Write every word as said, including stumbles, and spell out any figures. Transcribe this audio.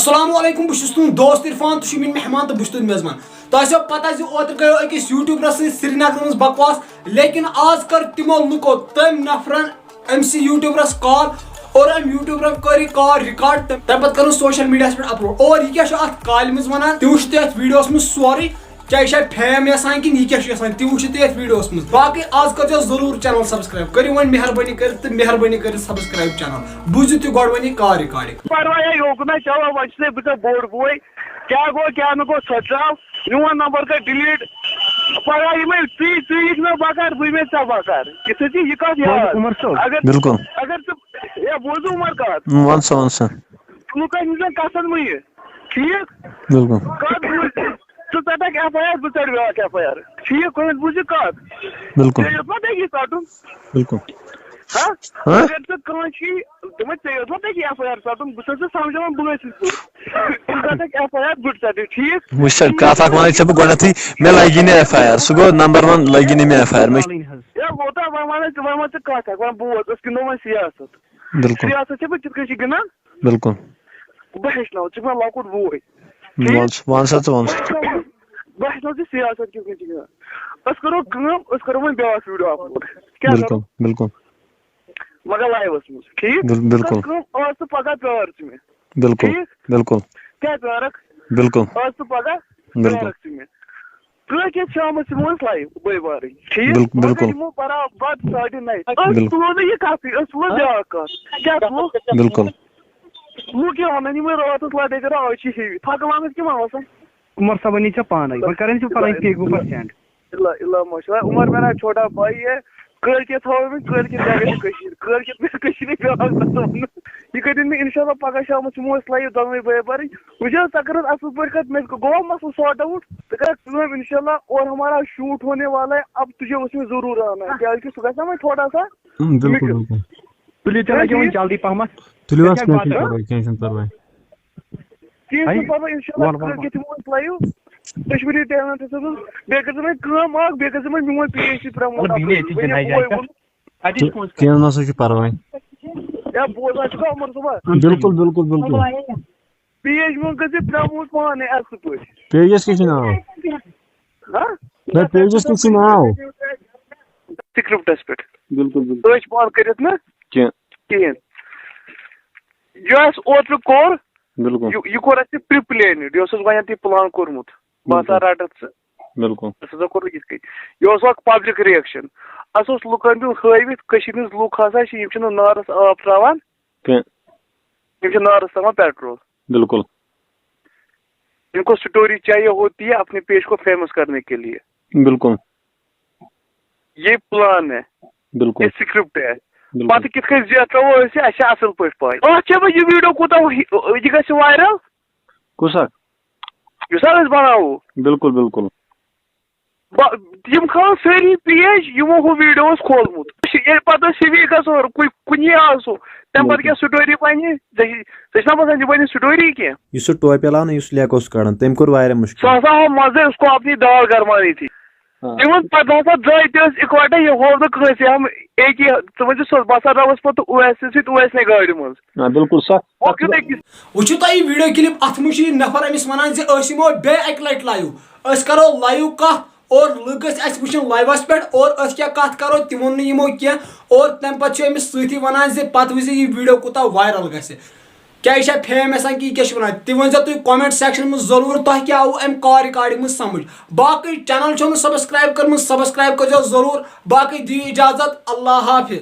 السلام علیکم، بہٕ چھُس تُہُنٛد دوست عرفان، تُہۍ چھِو میٲنۍ مہمان تہٕ بہٕ چھُس تُہُنٛد میزبان۔ تۄہہِ آسیو پتہ زِ اوترٕ گٔیو أکِس YouTuberس سۭتۍ سرینگرٕ منٛز بکواس، لیکن آز کٔر تِمو لُکو، تٔمۍ نفرن، أمۍ سٕے YouTuberس call اور أمۍ YouTuberن کٔر یہِ call record تہٕ تَمہِ پتہٕ کٔرٕن social mediaہس پٮ۪ٹھ upload۔ اور یہِ کیٛاہ چھُ اَتھ کالہِ منٛز وَنان، تہِ وٕچھِو تُہۍ اَتھ videoہس منٛز سورُے۔ چاہے چھا fame یژھان کِنہٕ یہِ کیٛاہ چھُ یژھان، تہِ وٕچھِو تُہۍ یَتھ videoہس منٛز۔ باقٕے آز کٔرۍزیو ضروٗر channel subscribe، کٔرِو وۄنۍ مہربٲنی کٔرِتھ تہٕ مہربٲنی کٔرِتھ subscribe channel۔ بوٗزِو تُہۍ گۄڈٕ وۄنۍ یہِ کار recording۔ پرواے ہے یوکُن ہے، چلو وۄنۍ چھُسے بہٕ ژےٚ بوٚڑ بوے، کیٛاہ گوٚو کیٛاہ نہٕ گوٚو سۄ ترٛاو، میون number کر delete۔ پگاہ یِمے ژٕے، ژٕے یِکھ مےٚ بکار، بہٕ یِمے ژےٚ بکار۔ یہِ تھٲیزِ یہِ کتھ یاد۔ عمر صٲب۔ اگر، بِلکُل۔ اگر ژٕ، ہے بوزُو عمر کتھ۔ وَن سا، وَن سا۔ لُکن ہٕنٛزن کتھن مہٕ یہِ۔ ٹھیٖک؟ بِلکُل۔ کتھ بوٗز؟ ژٕ ژٹکھ FIR، بہٕ ژٹہٕ بیٛاکھ FIR۔ ٹھیٖک، گۄڈٕنیتھ بوٗز یہِ کتھ۔ بِلکُل۔ ژےٚ یوت ما تگی ژٹُن؟ بِلکُل۔ ہا؟ ہا؟ اگر ژٕ کٲنٛسہِ، دوٚپمَے ژےٚ یوت ما تگی FIR ژٹُن؟ بہٕ چھُس ژےٚ سمجھاوان، بہٕ ٲسٕس ژٕ۔ ژٕ ژٹکھ FIR، بہٕ تہِ ژٹہٕ، ٹھیٖک؟ وٕچھ سا، کتھ اکھ وَنے ژےٚ بہٕ گۄڈٕنیتھٕے، مےٚ لگی نہٕ FIR، سُہ گوٚو number one، لگی نہٕ مےٚ FIR۔ مےٚ ہے ووتا، وۄنۍ وَن ژٕ، وۄنۍ وَن ژٕ کتھ اکھ، وۄنۍ بوز، أسۍ گِنٛدو وۄنۍ سیاست۔ بِلکُل۔ سیاست چھِ بہٕ کِتھ کٔنۍ چھِ گِنٛدان؟ بِلکُل۔ بہٕ ہیٚچھناوٕ، ژٕ چھُکھ مےٚ لۄکُٹ بوے۔ ٹھیٖک؟ وَن سا، وَن سا ژٕ، وَن سا۔ بہٕ ہیٚچھناوٕ ژٕ سیاست کِتھ کٔنۍ چھِ گِنٛدان۔ أسۍ کَرو کٲم، أسۍ کَرو وۄنۍ بیٛاکھ video upload۔ کیٛاہ بِلکُل، کَرو؟ بِلکُل۔ مگر liveس منٛز، ٹھیٖک؟ بِل-، بِلکُل۔ کَر کٲم، آز تہٕ پَگاہ پرٛار ژٕ مےٚ۔ بِلکُل، ٹھیٖک؟ بِلکُل۔ کیٛاہ پرٛارَکھ؟ بِلکُل۔ آز تہٕ پَگاہ بِلکُل۔ پرٛارَکھ ژٕ مےٚ۔ کٲلۍکٮ۪تھ شامَس یِمو أسۍ live بٲے بارٕنۍ۔ ٹھیٖک؟ بِلکُل، مگر بِلکُل۔ یِمو برابر ساڑِ نَیہِ۔ أسۍ بِلکُل۔ تُلو نہٕ یہِ کَتھٕے، أسۍ تُلو بیٛاکھ کَتھ۔ کیٛاہ تُلو؟ بِلکُل۔ لُکھ کیٛاہ وَنَن، یِمَے راتَس لَڑٲے کَران، آز چھِ ہِوی۔ تھَکہٕ لامٕتۍ کیٛاہ وَنان سا؟ عمر صٲبَن یی ژےٚ پانَے، وۄنۍ کَرَن ژٕ پَنٕنۍ pic بہٕ پَتہٕ send۔ الا، الا ماشاء اللہ۔ عمر میرا چھوٹا بھائی ہے۔ کٲلۍکٮ۪تھ تھاوو وۄنۍ، کٲلۍکٮ۪تھ کیٛاہ گژھِ کٔشیٖرِ؟ کٲلۍکٮ۪تھ گژھِ کٔشیٖرِ بیٛاکھ نفر وَنُن۔ یہِ کٔرِن مےٚ اِنشاء اللہ پَگاہ شامَس یِمو أسۍ live دۄنوَے بٲے بارٕنۍ۔ وٕچھ حظ، ژٕ کَر حظ اَصٕل پٲٹھۍ کَتھ، مےٚ گوٚو مسلہٕ sort out۔ ژٕ کَر کٲم، اِنشاء اللہ، اور ہمارا shoot ہونے والا ہے، اب تجھے اس میں ضرور آنا ہے۔ کیٛازِکہِ سُہ گژھِ نا وۄنۍ تھوڑا سا ہم، بِلکُل، mix۔ بِلکُل۔ تُلِو تیٚلہِ ہے، لَگیو وۄنۍ ٹھیٖک۔ جلدی پَہمَتھ۔ تُلِو حظ، کیٚنٛہہ چھُنہٕ پَرواے، کینٛہہ چھُنہٕ پَرواے۔ کینٛہہ ہے، چھُنہٕ پَرواے، اِنشاء اللہ وَن، وَن، وَن۔ کٲلۍکٮ۪تھ یِمو أسۍ live۔ کشمیٖری talent ہسا گوٚو۔ بیٚیہِ کٔر ژٕ وۄنۍ کٲم اَکھ، بیٚیہِ کٔر ژٕ وۄنۍ میون page تہِ promote مطلب، اَصٕل بیٚیہِ پٲٹھۍ۔ تہِ وۄنۍ یہِ جنایت بوے چھا؟ ووٚن۔ اَتہِ چھِ تہٕ کینٛہہ نہ سا چھُ پَرواے۔ یا بوز، اَتھ چھُ عمر صٲبہ۔ بِلکُل، بِلکُل، بِلکُل۔ Page میون کٔر ژٕ promote پانَے اَصٕل پٲٹھۍ۔ Pageس کیٛاہ چھُ ناو؟ ہا؟ نہ، pageس کیٛاہ چھُ ناو؟ Scriptس پٮ۪ٹھ۔ بِلکُل، بِلکُل۔ أسۍ چھِ پانہٕ کٔرِتھ نہٕ کینٛہہ۔ کِہیٖنۍ۔ یہِ اَسہِ اوترٕ کوٚر، بِلکُل۔ یہِ، یہِ کوٚر اَسہِ pre-planned، یہِ اوس اَسہِ گۄڈٕنٮ۪تھٕے plan کوٚرمُت۔ بہٕ ہسا بِلکُل۔ رَٹَتھ ژٕ۔ بِلکُل۔ اَسہِ ہسا کوٚر یِتھ کٔنۍ۔ یہِ اوس اَکھ public reaction۔ اَسہِ اوس لُکَن دیُن ہٲوِتھ، کٔشیٖرِ ہٕنٛز لُکھ ہسا چھِ، یِم چھِنہٕ نارَس آب ترٛاوان۔ کینٛہہ۔ یِم چھِ نارَس ترٛاوان petrol۔ بِلکُل۔ ان کو story چاہیے ہوتی ہے اپنے page کو famous کرنے کے لیے۔ بِلکُل۔ یہ plan ہے۔ بِلکُل۔ یہ script ہے۔ بِلکُل۔ پتہٕ کِتھ کٔنۍ زیٹھو أسۍ یہِ؟ اَسہِ چھِ اَصٕل پٲٹھۍ پَے۔ اَتھ چھےٚ وۄنۍ یہِ video کوٗتاہ وۄنۍ، یہِ گژھِ viral؟ کُس اکھ؟ یُس حظ أسۍ بناوو۔ بِلکُل، بِلکُل۔ با-، یِم کھالَن سٲری page، یِمو ہُہ video اوس کھولمُت۔ ییٚلہِ پتہٕ أسۍ ہِوی گژھو، کُنہِ، کُنی آسو، تَمہِ پتہٕ بِلکُل۔ کیٛاہ story بنہِ؟ ژےٚ چھِ، ژےٚ چھِ نا باسان یہِ بنہِ story کینٛہہ؟ یُس سُہ ٹوپہِ علاوٕ نہٕ، یُس سُہ لیٚکھ اوس کڑان، تٔمۍ کوٚر واریاہ مُشکِل۔ سُہ ہسا ہاو مزے، اس کو اپنی دال گرمانی تھی۔ ہاں۔ تِمن پتہٕ ہسا درٛاے تہِ أسۍ اِکوٹے، یہِ ہوو نہٕ کٲنٛسہِ۔ ہم ایکی، ژٕ ؤنۍ زِ سوز، بہٕ ہسا درٛاوُس پتہٕ اویسس سۭتۍ اویس نے گاڑِ منٛز۔ آ، بِلکُل سَتھ۔ او کیٛاہ دٔگِس؟ وٕچھِو تُہۍ یہِ video clip، اَتھ منٛز چھُ یہِ نفر أمِس وَنان زِ أسۍ یِمو بیٚیہِ اَکہِ لَٹہِ live، أسۍ کَرو live کَتھ اور لُکھ گٔژھۍ اَسہِ وٕچھِنۍ liveس پٮ۪ٹھ اور أسۍ کیٛاہ کَتھ کَرو تہِ ووٚن نہٕ یِمو کینٛہہ۔ اور تَمہِ پَتہٕ چھُ أمِس سۭتی وَنان زِ پَتہٕ وٕچھ زِ یہِ video کوٗتاہ viral گژھِ۔ کیٛاہ یہِ چھا fame یَژھان کہِ یہِ کیٛاہ چھُ وَنان؟ تہِ ؤنۍ زیو تُہۍ comment section منٛز ضروٗر، تۄہہِ کیٛاہ آوُ اَمہِ call recording منٛز سَمٕجھ۔ باقٕے channel چھو نہٕ subscribe کٔرمٕژ، subscribe کٔرزیو ضروٗر۔ باقٕے دِیِو اِجازت، اللہ حافظ۔